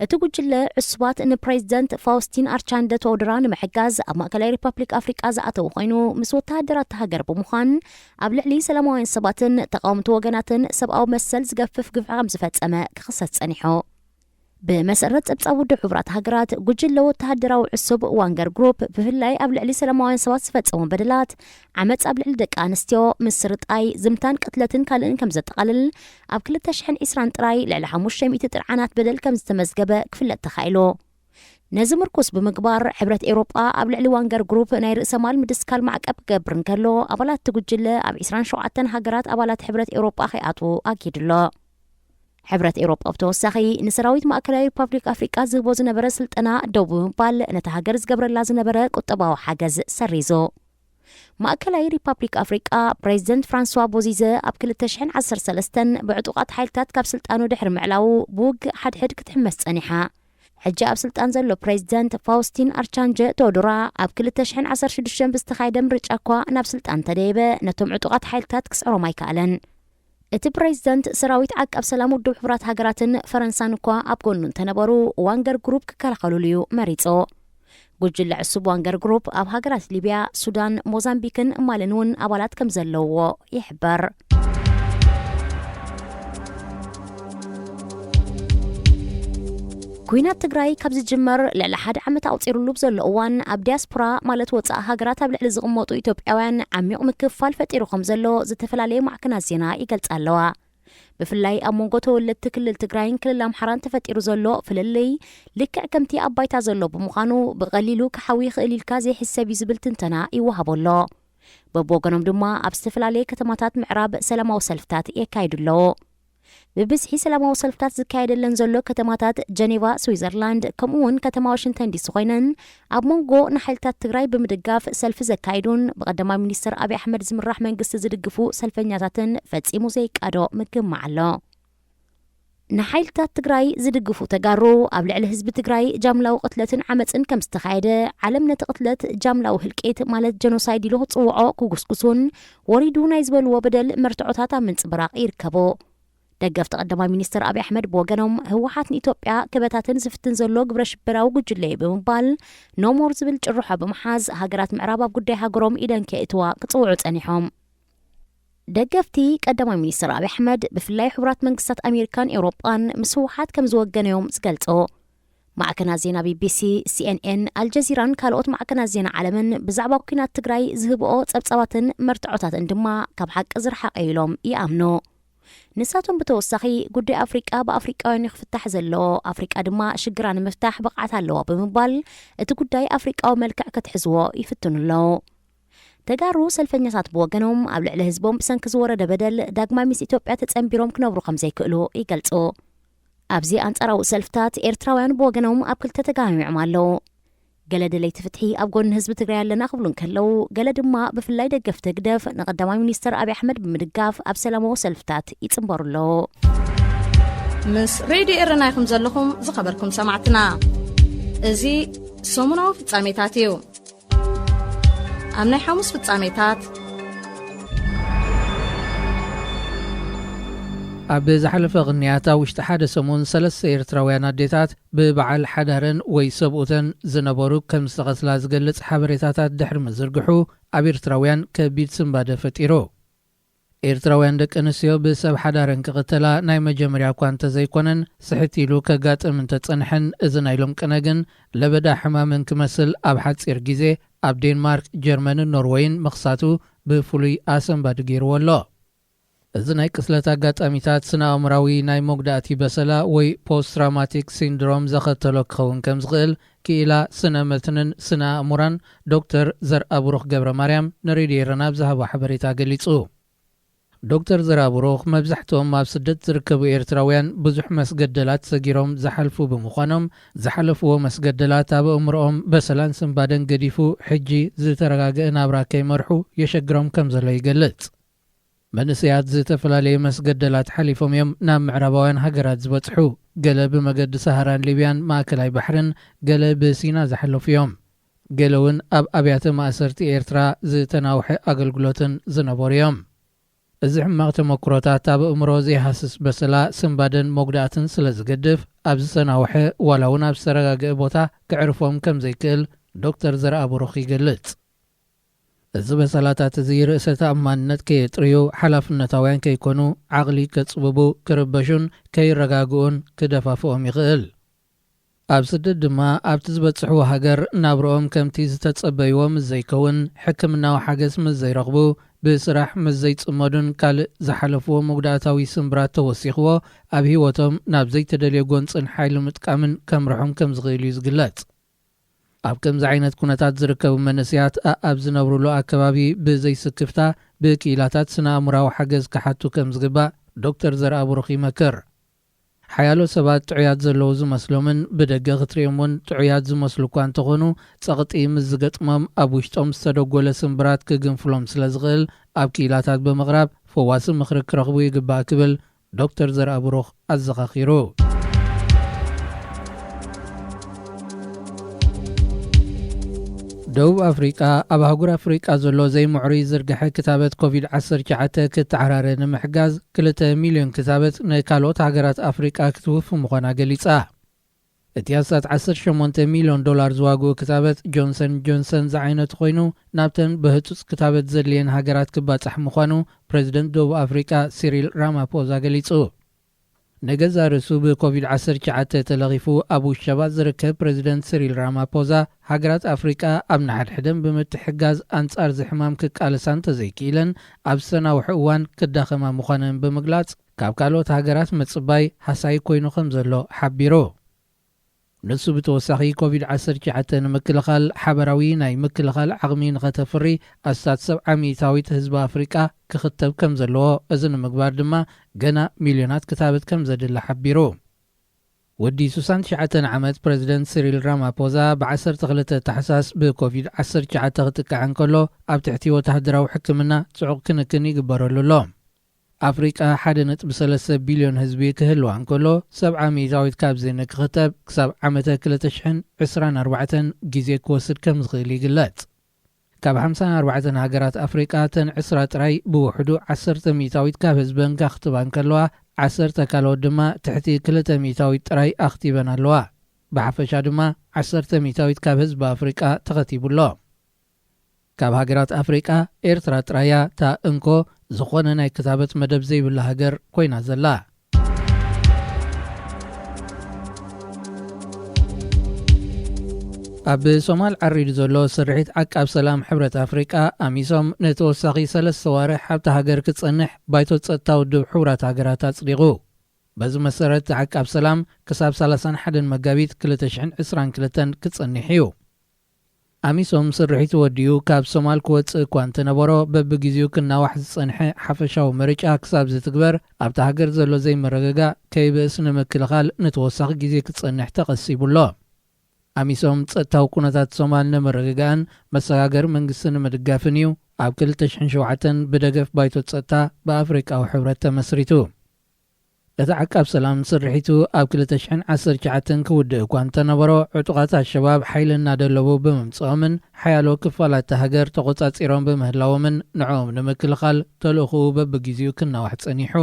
እቲ ጉጅለ ዕሱባት ንፕሬዚደንት ፋውስቲን ኣርቻንደ ቶድራ ንምሕጋዝ ኣብ ማእከላይ ሪፓብሊክ ኣፍሪቃ ዝኣተው ኮይኑ፣ ምስ ወተሃደራት ሃገር ብምዃን ኣብ ልዕሊ ሰላማውያን ሰባትን ተቃወምቲ ወገናትን ሰብኣዊ መሰል ዝገፍፍ ግፍዒ ከም ዝፈጸመ ክኽሰስ ጸኒሑ። ብመሰረት ጸብጻብ ውድብ ሕቡራት ሃገራት፣ ጉጅለ ወተሃደራዊ ዕሱብ ዋንገር ግሩፕ ብፍላይ ኣብ ልዕሊ ሰላማውያን ሰባት ዝፈጸሙ በደላት፣ ዓመጽ ኣብ ልዕሊ ደቂ ኣንስትዮ፣ ምስርጣይ፣ ዝምታን ቅትለትን ካልእን ከም ዘጠቓልል፣ ኣብ ክልተ ሽሕን ዕስራን ጥራይ ልዕሊ ሓሙሽተ ሚእቲ ጥርዓናት በደል ከም ዝተመዝገበ ክፍለጥ ተኻኢሉ። ነዚ ምርኩስ ብምግባር፣ ሕብረት ኤውሮጳ ኣብ ልዕሊ ዋንገር ግሩፕ ናይ ርእሰ ማል ምድስካል ማዕቀብ ክገብር እንከሎ፣ ኣባላት እቲ ጉጅለ ኣብ ዕስራን ሸውዓተን ሃገራት ኣባላት ሕብረት ኤውሮጳ ከይኣትዉ ኣጊዱ ኣሎ። ሕብረት ኤውሮጳ ብተወሳኺ ንሰራዊት ማእከላይ ሪፓብሊክ ኣፍሪቃ ዝህቦ ዝነበረ ስልጠና ደው ብምባል፣ ነታ ሃገር ዝገብረላ ዝነበረ ቁጠባዊ ሓገዝ ሰሪዙ። ማእከላይ ሪፓብሊክ ኣፍሪቃ ፕሬዚደንት ፍራንስዋ ቦዚዘ ኣብ ክልተ ሽሕን ዓሰርተ ሰለስተን ብዕጡቓት ሓይልታት ካብ ስልጣኑ ድሕሪ ምዕላዉ ብውግእ ሓድሕድ ክትሕመስ ጸኒሓ። ሕጂ ኣብ ስልጣን ዘሎ ፕሬዚደንት ፋውስቲን ኣርቻንጀ ቶዶራ ኣብ ክልተ ሽሕን ዓሰርተ ሽዱሽተን ብዝተኻየደ ምርጫ እኳ ናብ ስልጣን እንተደየበ፣ ነቶም ዕጡቓት ሓይልታት ክስዕሮም ኣይከኣለን። እቲ ፕሬዚደንት ሰራዊት ዓቃብ ሰላም ውድብ ሕቡራት ሃገራትን ፈረንሳን እኳ ኣብ ጎኑ እንተነበሩ፣ ዋንገር ግሩፕ ክከላኸሉሉ እዩ መሪጹ። ጉጅለ ዕሱብ ዋንገር ግሩፕ ኣብ ሃገራት ሊብያ፣ ሱዳን፣ ሞዛምቢክን ማልን እውን ኣባላት ከም ዘለውዎ ይሕበር። ኲናት ትግራይ ካብ ዝጅመር ልዕሊ ሓደ ዓመት ኣቑጺሩሉ ብዘሎ እዋን፣ ኣብ ዲያስፖራ ማለት ወጻኢ ሃገራት ኣብ ልዕሊ ዝቕመጡ ኢትዮጵያውያን ዓሚቕ ምክፍፋል ፈጢሩ ከም ዘሎ ዝተፈላለየ ማዕከናት ዜና ይገልጻ ኣለዋ። ብፍላይ ኣብ መንጎ ተወለድቲ ክልል ትግራይን ክልል ኣምሓራን ተፈጢሩ ዘሎ ፍልልይ ልክዕ ከምቲ ኣብ ባይታ ዘሎ ብምዃኑ፣ ብቐሊሉ ክሓዊ ይኽእል ኢልካ ዘይሕሰብ እዩ ዝብል ትንተና ይወሃቦ ኣሎ። በብወገኖም ድማ ኣብ ዝተፈላለየ ከተማታት ምዕራብ ሰላማዊ ሰልፍታት የካይዱ ኣለዉ። ብብዝሒ ሰላማዊ ሰልፍታት ዝካየደለን ዘሎ ከተማታት ጀኔቫ፣ ስዊዘርላንድ፣ ከምኡ እውን ከተማ ዋሽንግተን ዲሲ ኮይነን፣ ኣብ መንጎ ንሓይልታት ትግራይ ብምድጋፍ ሰልፊ ዘካይዱን ብቀዳማይ ሚኒስትር ኣብይ ኣሕመድ ዝምራሕ መንግስቲ ዝድግፉ ሰልፈኛታትን ፈጺሙ ዘይቃዶ ምግማዕ ኣሎ። ንሓይልታት ትግራይ ዝድግፉ ተጋሩ ኣብ ልዕሊ ህዝቢ ትግራይ ጃምላዊ ቅትለትን ዓመፅን ከም ዝተኻየደ፣ ዓለም ነቲ ቅትለት ጃምላዊ ህልቂት ማለት ጀኖሳይድ ኢሉ ክፅውዖ ክጉስጉሱን ወሪዱ ናይ ዝበልዎ በደል መርትዖታት ኣብ ምንፅብራቕ ይርከቡ። ደገፍቲ ቀዳማይ ሚኒስትር ኣብይ ኣሕመድ ብወገኖም፣ ህወሓት ንኢትዮጵያ ክበታትን ዝፍትን ዘሎ ግብረ ሽበራዊ ጉጅለ እዩ ብምባል፣ ኖሞር ዝብል ጭርሖ ብምሓዝ፣ ሃገራት ምዕራብ ኣብ ጉዳይ ሃገሮም ኢደን ከየእትዋ ክፅውዑ ጸኒሖም። ደገፍቲ ቀዳማይ ሚኒስትር ኣብይ ኣሕመድ፣ ብፍላይ ሕቡራት መንግስታት ኣሜሪካን ኤውሮጳን፣ ምስ ህወሓት ከም ዝወገነ እዮም ዝገልጹ። ማዕከናት ዜና ቢቢሲ፣ ሲኤንኤን፣ ኣልጀዚራን ካልኦት ማዕከናት ዜና ዓለምን ብዛዕባ ኲናት ትግራይ ዝህብኦ ጸብጻባትን መርትዖታትን ድማ ካብ ሓቂ ዝረሓቐ እዩ ኢሎም ይኣምኑ። ንሳቶም ብተወሳኺ፣ ጉዳይ ኣፍሪቃ ብኣፍሪቃውያን እዩ ክፍታሕ ዘለዎ፣ ኣፍሪቃ ድማ ሽግራ ንምፍታሕ ብቕዓት ኣለዋ ብምባል፣ እቲ ጉዳይ ኣፍሪቃዊ መልክዕ ክትሕዝዎ ይፍትኑ ኣለዉ። ተጋሩ ሰልፈኛታት ብወገኖም፣ ኣብ ልዕሊ ህዝቦም ብሰንኪ ዝወረደ በደል ዳግማይ ምስ ኢትዮጵያ ተጸንቢሮም ክነብሩ ከም ዘይክእሉ ይገልጹ። ኣብዚ ኣንጻራዊ ሰልፍታት፣ ኤርትራውያን ብወገኖም ኣብ ክልተ ተጋሚዖም ኣለዉ። ገለ ደለይቲ ፍትሒ ኣብ ጎኒ ህዝቢ ትግራይ ኣለና ክብሉ እንከለዉ፣ ገለ ድማ ብፍላይ ደገፍቲ ህግደፍ ንቀዳማይ ሚኒስተር ኣብይ ኣሕመድ ብምድጋፍ ኣብ ሰላማዊ ሰልፍታት ይጽንበሩ ኣለዉ። ምስ ሬድዮ ኤረና ኢኹም ዘለኹም ዝኸበርኩም ሰማዕትና። እዚ ሰሙናዊ ፍጻሜታት እዩ። ኣብ ናይ ሓሙስ ፍጻሜታት፣ ኣብ ዝሓለፈ ቅንያት ኣብ ውሽጢ ሓደ ሰሙን ሰለስተ ኤርትራውያን ኣዴታት ብበዓል ሓዳረን ወይ ሰብኡተን ዝነበሩ ከም ዝተቐትላ ዝገልጽ ሓበሬታታት ድሕሪ ምዝርግሑ፣ ኣብ ኤርትራውያን ከቢድ ስንባደ ፈጢሩ። ኤርትራውያን ደቂ ኣንስትዮ ብሰብ ሓዳረን ክቕተላ ናይ መጀመርያ እኳ እንተዘይኮነን፣ ስሕት ኢሉ ከጋጥም እንተጸንሐን፣ እዚ ናይ ሎም ቅነ ግን ለበዳ ሕማምን ክመስል ኣብ ሓጺር ግዜ ኣብ ዴንማርክ፣ ጀርመንን ኖርወይን ምኽሳቱ ብፍሉይ ኣሰንባዲ ገይርዎ ኣሎ። እዚ ናይ ቅስለት ኣጋጣሚታት ስነ ኣእምራዊ ናይ መጉዳእቲ በሰላ ወይ ፖስት ትራውማቲክ ሲንድሮም ዘኸተሎ ክኸውን ከም ዝኽእል ክኢላ ስነ መትንን ስነ ኣእምራን ዶክተር ዘርኣብሩኽ ገብረ ማርያም ንሬድዮ ኤረና ኣብ ዝሃቦ ሓበሬታ ገሊጹ። ዶክተር ዘርኣብሩኽ፣ መብዛሕትኦም ኣብ ስደት ዝርከቡ ኤርትራውያን ብዙሕ መስገደላት ሰጊሮም ዝሓልፉ ብምዃኖም፣ ዝሓለፍዎ መስገደላት ኣብ ኣእምሮኦም በሰላን ስንባደን ገዲፉ፣ ሕጂ ዝተረጋግአ ናብራ ከይመርሑ የሸግሮም ከም ዘሎ ይገልጽ። መንእሰያት ዝተፈላለየ መስገደላት ሓሊፎም እዮም ናብ ምዕራባውያን ሃገራት ዝበጽሑ። ገለ ብመገዲ ሰሃራን ሊብያን ማእከላይ ባሕርን፣ ገለ ብሲና ዝሓለፉ እዮም። ገለ እውን ኣብ ኣብያተ ማእሰርቲ ኤርትራ ዝተናውሐ ኣገልግሎትን ዝነበሩ እዮም። እዚ ሕማቕ ተመክሮታት ኣብ ኣእምሮ ዘይሃስስ በሰላ፣ ስንባደን መጉዳእትን ስለ ዝገድፍ፣ ኣብ ዝተናውሐ ዋላ እውን ኣብ ዝተረጋገአ ቦታ ከዕርፎም ከም ዘይክእል ዶክተር ዘርኣብሩኽ ይገልጽ። እዚ በሰላታት እዚ ርእሰ ተኣማንነት ከየጥርዩ፣ ሓላፍነታውያን ከይኮኑ፣ ዓቕሊ ከጽብቡ፣ ክርበሹን ከይረጋግኡን ክደፋፍኦም ይኽእል። ኣብ ስደት ድማ ኣብቲ ዝበጽሕዎ ሃገር ናብርኦም ከምቲ ዝተጸበይዎ ምስ ዘይከውን፣ ሕክምናዊ ሓገዝ ምስ ዘይረኽቡ፣ ብስራሕ ምስ ዘይጽመዱን ካልእ ዝሓለፍዎ መጉዳእታዊ ስምብራት ተወሲኽዎ ኣብ ህይወቶም ናብ ዘይተደልየ ጎንጽን ሓይሊ ምጥቃምን ከምርሖም ከም ዝኽእል እዩ ዝግለጽ። ኣብ ከምዚ ዓይነት ኩነታት ዝርከቡ መንእሰያት ኣኣብ ዝነብሩሉ ኣከባቢ ብዘይስክፍታ ብክኢላታት ስነ ኣእምራዊ ሓገዝ ክሓቱ ከም ዝግባእ ዶክተር ዘርኣብሩኽ ይመክር። ሓያሎ ሰባት ጥዑያት ዘለዉ ዝመስሎምን ብደገ ክትሪኦም እውን ጥዑያት ዝመስሉ እኳ እንተኾኑ፣ ጸቕጢ ምስ ዝገጥሞም ኣብ ውሽጦም ዝተደጎለ ስምብራት ክግንፍሎም ስለ ዝኽእል፣ ኣብ ክኢላታት ብምቕራብ ፈዋሲ ምኽሪ ክረኽቡ ይግባእ ክብል ዶክተር ዘርኣብሩኽ ኣዘኻኺሩ። ደቡብ ኣፍሪቃ ኣብ ኣህጉር ኣፍሪቃ ዘሎ ዘይምዕሩይ ዝርግሐ ክታበት ኮቪድ ዓሰርተ ትሽዓተ ክተዓራረ ንምሕጋዝ ክልተ ሚልዮን ክታበት ንካልኦት ሃገራት ኣፍሪቃ ክትውፊ ምዃና ገሊጻ። እቲ ኣስታት ዓሰርተ ሸሞንተ ሚልዮን ዶላር ዝዋግኡ ክታበት ጆንሰን ጆንሰን ዝዓይነቱ ኮይኑ፣ ናብተን ብህጹጽ ክታበት ዘድልየን ሃገራት ክባጻሕ ምዃኑ ፕረዚደንት ደቡብ ኣፍሪቃ ሲሪል ራማፖዛ ገሊጹ። ንገዛ ርእሱ ብኮቪድ ዓሰርተ ትሽዓተ ተለኺፉ ኣብ ውሸባ ዝርከብ ፕረዚደንት ሲሪል ራማፖዛ፣ ሃገራት ኣፍሪቃ ኣብ ንሓድሕደን ብምትሕጋዝ ኣንጻር እዚ ሕማም ክቃለሳ እንተዘይክኢለን፣ ኣብ ዝተናውሐ እዋን ክዳኸማ ምዃነን ብምግላጽ፣ ካብ ካልኦት ሃገራት ምጽባይ ሃሳዪ ኮይኑ ከም ዘሎ ሓቢሩ። ንሱ ብተወሳኺ ኮቪድ ዓሰርተ ትሽዓተ ንምክልኻል ሓበራዊ ናይ ምክልኻል ዓቕሚ ንኸተፍሪ ኣስታት ሰብዓ ሚእታዊት ህዝቢ ኣፍሪቃ ክኽተብ ከም ዘለዎ፣ እዚ ንምግባር ድማ ገና ሚልዮናት ክታበት ከም ዘድሊ ሓቢሩ። ወዲ ስሳን ትሽዓተን ዓመት ፕረዚደንት ሲሪል ራማፖዛ ብ ዓሰርተ ክልተ ታሕሳስ ብኮቪድ ዓሰርተ ትሽዓተ ክጥቃዕ እንከሎ፣ ኣብ ትሕቲ ወተሃደራዊ ሕክምና ጽዑቕ ክንክን ይግበረሉ ኣሎ። ኣፍሪቃ ሓደ ነጥቢ ሰለስተ ቢልዮን ህዝቢ ክህልዋ እንከሎ፣ ሰብዓ ሚእታዊት ካብዚ ንክኽተብ ክሳብ ዓመተ ክልተ ሽሕን ዕስራን ኣርባዕተን ግዜ ክወስድ ከም ዝኽእል ይግለጽ። ካብ ሓምሳን ኣርባዕተን ሃገራት ኣፍሪቃ፣ እተን ዕስራ ጥራይ ብውሕዱ ዓሰርተ ሚእታዊት ካብ ህዝበን ከኽትባ እንከለዋ፣ ዓሰርተ ካልኦት ድማ ትሕቲ ክልተ ሚእታዊት ጥራይ ኣኽቲበን ኣለዋ። ብሓፈሻ ድማ ዓሰርተ ሚእታዊት ካብ ህዝቢ ኣፍሪቃ ተኸቲቡ ኣሎ። ካብ ሃገራት ኣፍሪቃ፣ ኤርትራ ጥራያ እታ እንኮ ዝኾነ ናይ ክታበት መደብ ዘይብላ ሃገር ኮይና ዘላ። ኣብ ሶማል ዓሪዱ ዘሎ ስርሒት ዓቃብ ሰላም ሕብረት ኣፍሪቃ፣ ኣሚሶም ንተወሳኺ ሰለስተ ዋርሕ ኣብታ ሃገር ክጸንሕ ባይቶ ጸጥታ ውድብ ሕቡራት ሃገራት ኣጽዲቑ። በዚ መሰረት፣ ዓቃብ ሰላም ክሳብ ሰላሳን ሓደን መጋቢት ክልተ ሽሕን ዕስራን ክልተን ክጸንሕ እዩ። ኣሚሶም ስርሒቱ ወዲኡ ካብ ሶማል ክወጽእ እኳ እንተነበሮ፣ በብግዜኡ ክናዋሕ ዝጸንሐ ሓፈሻዊ ምርጫ ክሳብ ዝትግበር፣ ኣብታ ሃገር ዘሎ ዘይምርግጋእ ከይብእስ ንምክልኻል ንተወሳኺ ግዜ ክጸንሕ ተቐሲቡ ኣሎ። ኣሚሶም ጸጥታዊ ኩነታት ሶማል ንምርግጋእን መሰጋገሪ መንግስቲ ንምድጋፍን እዩ ኣብ ክልተ ሽሕን ሸውዓተን ብደገፍ ባይቶ ጸጥታ ብኣፍሪቃዊ ሕብረት ተመስሪቱ። እቲ ዓቃብ ሰላም ስርሒቱ ኣብ ክልተ ሽሕን ዓሰርተ ትሽዓተን ክውድእ እኳ እንተነበሮ፣ ዕጡቓት ኣልሸባብ ሓይሊ እናደለቡ ብምምጽኦምን ሓያሎ ክፋላት እታ ሃገር ተቖጻጺሮም ብምህላዎምን፣ ንዕኦም ንምክልኻል ተልእኾኡ በብግዜኡ ክናዋሕ ጸኒሑ።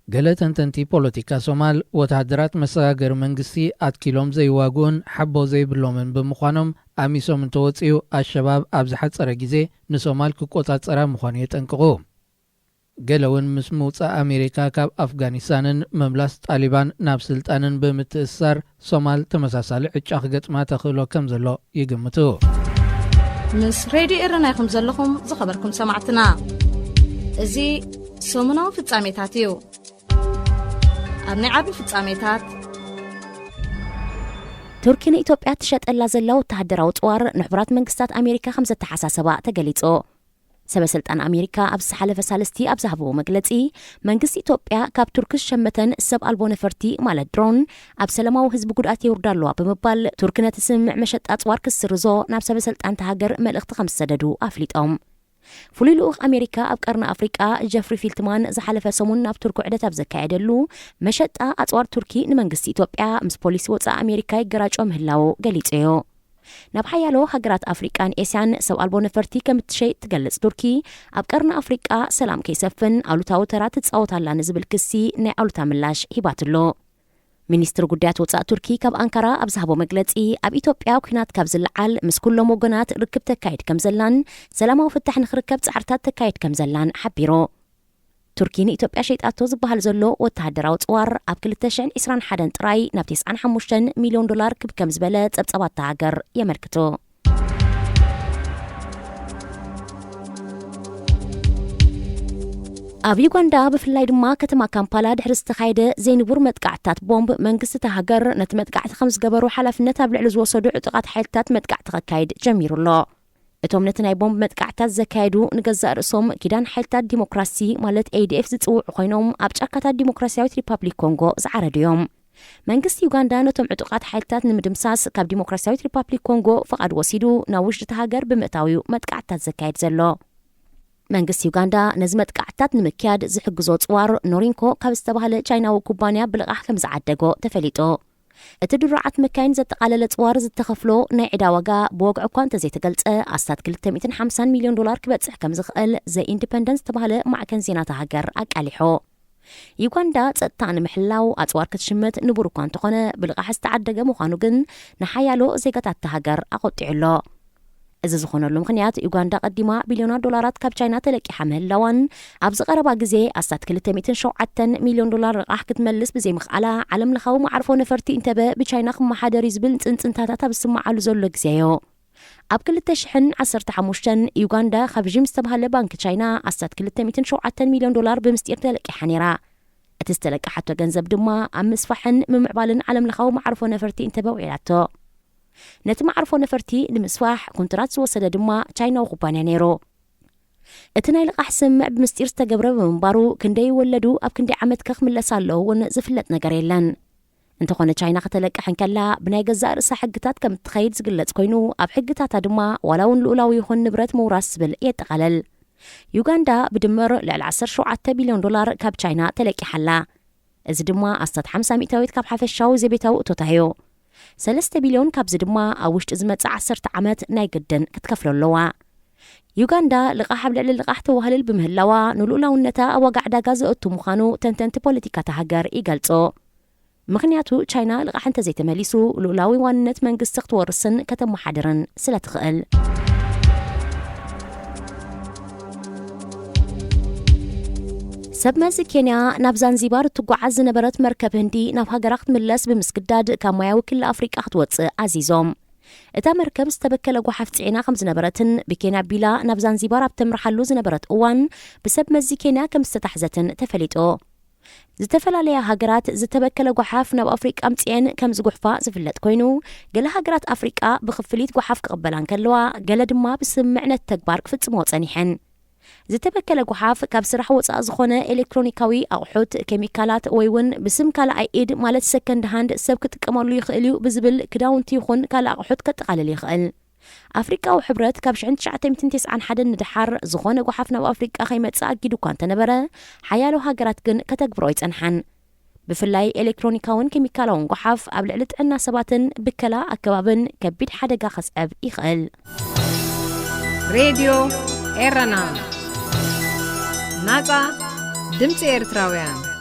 ገለ ተንተንቲ ፖለቲካ ሶማል፣ ወተሃደራት መሰጋገሪ መንግስቲ ኣትኪሎም ዘይዋግኡን ሓቦ ዘይብሎምን ብምዃኖም፣ ኣሚሶም እንተወጺኡ፣ ኣልሸባብ ኣብ ዝሓጸረ ግዜ ንሶማል ክቆጻጸራ ምዃኑ የጠንቅቑ። ገለ እውን ምስ ምውጻእ ኣሜሪካ ካብ ኣፍጋኒስታንን ምምላስ ጣሊባን ናብ ስልጣንን ብምትእስሳር፣ ሶማል ተመሳሳሊ ዕጫ ክገጥማ ተኽእሎ ከም ዘሎ ይግምቱ። ምስ ሬድዮ ኤረና ኢኹም ዘለኹም ዝኸበርኩም ሰማዕትና። እዚ ሰሙናዊ ፍጻሜታት እዩ። ኣብ ናይ ዓቢ ፍጻሜታት፣ ቱርኪ ንኢትዮጵያ ትሸጠላ ዘላ ወተሃደራዊ ጽዋር ንሕቡራት መንግስታት ኣሜሪካ ከም ዘተሓሳሰባ ተገሊጹ። ሰበ ስልጣን ኣሜሪካ ኣብ ዝሓለፈ ሳልስቲ ኣብ ዝሃብዎ መግለጺ፣ መንግስቲ ኢትዮጵያ ካብ ቱርኪ ዝሸመተን ሰብ ኣልቦ ነፈርቲ ማለት ድሮን ኣብ ሰላማዊ ህዝቢ ጉድኣት የውርዳ ኣለዋ ብምባል፣ ቱርኪ ነቲ ስምምዕ መሸጣ ኣጽዋር ክትስርዞ ናብ ሰበ ስልጣን እታ ሃገር መልእኽቲ ከም ዝሰደዱ ኣፍሊጦም። ፍሉይ ልኡኽ ኣሜሪካ ኣብ ቀርኒ ኣፍሪቃ ጀፍሪ ፊልትማን ዝሓለፈ ሰሙን ናብ ቱርኪ ዑደት ኣብ ዘካየደሉ፣ መሸጣ ኣጽዋር ቱርኪ ንመንግስቲ ኢትዮጵያ ምስ ፖሊሲ ወጻኢ ኣሜሪካ ይገራጮ ምህላዉ ገሊጹ እዩ። ናብ ሓያሎ ሃገራት ኣፍሪቃን ኤስያን ሰብ ኣልቦ ነፈርቲ ከም እትሸይጥ ትገልጽ ቱርኪ፣ ኣብ ቀርኒ ኣፍሪቃ ሰላም ከይሰፍን ኣሉታዊ ተራ ትጻወት ኣላ ንዝብል ክሲ ናይ ኣሉታ ምላሽ ሂባትሉ። ሚኒስትሪ ጉዳያት ወጻኢ ቱርኪ ካብ ኣንካራ ኣብ ዝሃቦ መግለጺ፣ ኣብ ኢትዮጵያ ኲናት ካብ ዝለዓል ምስ ኩሎም ወገናት ርክብ ተካይድ ከም ዘላን ሰላማዊ ፍታሕ ንኽርከብ ጻዕርታት ተካይድ ከም ዘላን ሓቢሩ። ቱርኪ ንኢትዮጵያ ሸይጣቶ ዝበሃል ዘሎ ወተሃደራዊ ጽዋር ኣብ ክልተ ሽሕን ዕስራን ሓደን ጥራይ ናብ ተስዓን ሓሙሽተን ሚልዮን ዶላር ክብ ከም ዝበለ ጸብጻባት እታ ሃገር የመልክቱ። ኣብ ዩጋንዳ ብፍላይ ድማ ከተማ ካምፓላ ድሕሪ ዝተኻየደ ዘይንቡር መጥቃዕትታት ቦምብ መንግስቲ እታ ሃገር ነቲ መጥቃዕቲ ከም ዝገበሩ ሓላፍነት ኣብ ልዕሊ ዝወሰዱ ዕጡቓት ሓይልታት መጥቃዕቲ ከካይድ ጀሚሩ ኣሎ። እቶም ነቲ ናይ ቦምብ መጥቃዕትታት ዘካየዱ ንገዛእ ርእሶም ኪዳን ሓይልታት ዲሞክራሲ ማለት ኤ ዲ ኤፍ ዝጽውዑ ኮይኖም ኣብ ጫካታት ዲሞክራሲያዊት ሪፓብሊክ ኮንጎ ዝዓረዱ እዮም። መንግስቲ ዩጋንዳ ነቶም ዕጡቓት ሓይልታት ንምድምሳስ ካብ ዲሞክራሲያዊት ሪፓብሊክ ኮንጎ ፍቓድ ወሲዱ ናብ ውሽጢ እታ ሃገር ብምእታው እዩ መጥቃዕትታት ዘካየድ ዘሎ። መንግስቲ ዩጋንዳ ነዚ መጥቃዕትታት ንምክያድ ዝሕግዞ ጽዋር ኖሪንኮ ካብ ዝተባህለ ቻይናዊ ኩባንያ ብልቓሕ ከም ዝዓደጎ ተፈሊጡ። እቲ ድሩዓት መካይን ዘጠቓለለ ጽዋር ዝተኸፍሎ ናይ ዕዳ ዋጋ ብወግዒ እኳ እንተዘይተገልጸ፣ ኣስታት ክልተ ሚእትን ሓምሳን ሚልዮን ዶላር ክበጽሕ ከም ዝኽእል ዘ ኢንዲፐንደንት ዝተባህለ ማዕከን ዜና እታ ሃገር ኣቃሊሑ። ዩጋንዳ ጸጥታ ንምሕላው ኣጽዋር ክትሽምት ንቡር እኳ እንተኾነ፣ ብልቓሕ ዝተዓደገ ምዃኑ ግን ንሓያሎ ዜጋታት እታ ሃገር ኣቖጢዑ ኣሎ። እዚ ዝኾነሉ ምኽንያት፣ ዩጋንዳ ቀዲማ ቢልዮናት ዶላራት ካብ ቻይና ተለቂሓ ምህላዋን፣ ኣብዚ ቀረባ ግዜ ኣስታት ክልተ ሚእትን ሸውዓተን ሚልዮን ዶላር ልቓሕ ክትመልስ ብዘይምኽኣላ፣ ዓለምለኻዊ መዓርፎ ነፈርቲ ኢንተበ ብቻይና ክመሓደር እዩ ዝብል ጽንጽንታታት ኣብ ዝስምዓሉ ዘሎ ግዜ እዩ። ኣብ ክልተ ሽሕን ዓሰርተ ሓሙሽተን ዩጋንዳ ካብ ዥም ዝተባህለ ባንኪ ቻይና ኣስታት ክልተ ሚእትን ሸውዓተን ሚልዮን ዶላር ብምስጢር ተለቂሓ ነይራ። እቲ ዝተለቀሓቶ ገንዘብ ድማ ኣብ ምስፋሕን ምምዕባልን ዓለምለኻዊ መዓርፎ ነፈርቲ ኢንተበ ውዒላቶ። ነቲ መዓርፎ ነፈርቲ ንምስፋሕ ኮንትራት ዝወሰደ ድማ ቻይናዊ ኩባንያ ነይሩ። እቲ ናይ ልቓሕ ስምምዕ ብምስጢር ዝተገብረ ብምንባሩ፣ ክንደይ ይወለዱ ኣብ ክንደይ ዓመት ከ ክምለስ ኣለዎ እውን ዝፍለጥ ነገር የለን። እንተኾነ፣ ቻይና ከተለቅሕ እንከላ ብናይ ገዛእ ርእሳ ሕግታት ከም እትኸይድ ዝግለጽ ኮይኑ፣ ኣብ ሕግታታ ድማ ዋላ እውን ልኡላዊ ይኹን ንብረት ምውራስ ዝብል የጠቓልል። ዩጋንዳ ብድምር ልዕሊ ዓሰርተ ሸውዓተ ቢልዮን ዶላር ካብ ቻይና ተለቂሓ ኣላ። እዚ ድማ ኣስታት ሓምሳ ሚእታዊት ካብ ሓፈሻዊ ዘቤታዊ እቶታ እዩ። ሰለስተ ቢልዮን ካብዚ ድማ ኣብ ውሽጢ ዝመጽእ ዓሰርተ ዓመት ናይ ግድን ክትከፍሎ ኣለዋ። ዩጋንዳ ልቓሕ ኣብ ልዕሊ ልቓሕ ተዋህልል ብምህላዋ፣ ንልኡላውነታ ኣብ ዋጋ ዕዳጋ ዘእቱ ምዃኑ ተንተንቲ ፖለቲካ እታ ሃገር ይገልጹ። ምኽንያቱ፣ ቻይና ልቓሕ እንተዘይተመሊሱ፣ ልኡላዊ ዋንነት መንግስቲ ክትወርስን ከተመሓድርን ስለ ትኽእል። ሰብ መዚ ኬንያ ናብ ዛንዚባር እትጓዓዝ ዝነበረት መርከብ ህንዲ ናብ ሃገራ ክትምለስ ብምስግዳድ ካብ ማያዊ ክሊ ኣፍሪቃ ክትወጽእ ኣዚዞም። እታ መርከብ ዝተበከለ ጓሓፍ ጽዒና ከም ዝነበረትን ብኬንያ ቢላ ናብ ዛንዚባር ኣብ ተምርሓሉ ዝነበረት እዋን ብሰብ መዚ ኬንያ ከም ዝተታሕዘትን ተፈሊጡ። ዝተፈላለያ ሃገራት ዝተበከለ ጓሓፍ ናብ ኣፍሪቃ ኣምጽኤን ከም ዝጉሕፋ ዝፍለጥ ኮይኑ፣ ገለ ሃገራት ኣፍሪቃ ብክፍሊት ጓሓፍ ክቕበላ እንከለዋ፣ ገለ ድማ ብስምምዕ ነቲ ተግባር ክፍጽምዎ ጸኒሐን። ዝተበከለ ጓሓፍ ካብ ስራሕ ወጻኢ ዝኾነ ኤሌክትሮኒካዊ ኣቑሑት፣ ኬሚካላት ወይ እውን ብስም ካልኣይ ኢድ ማለት ሰከንድ ሃንድ ሰብ ክጥቀመሉ ይኽእል እዩ ብዝብል ክዳውንቲ ይኹን ካልእ ኣቑሑት ከጠቓልል ይኽእል። ኣፍሪቃዊ ሕብረት ካብ ሽሕን ትሽዓተ ሚእትን ተስዓን ሓደን ንደሓር ዝኾነ ጓሓፍ ናብ ኣፍሪቃ ከይመጽእ ኣጊዱ እኳ እንተነበረ፣ ሓያሎ ሃገራት ግን ከተግብሮ ኣይጸንሓን። ብፍላይ ኤሌክትሮኒካውን ኬሚካላውን ጓሓፍ ኣብ ልዕሊ ጥዕና ሰባትን ብከላ ኣከባብን ከቢድ ሓደጋ ከስዕብ ይኽእል። ሬድዮ ኤረና፣ ናጻ ድምጺ ኤርትራውያን።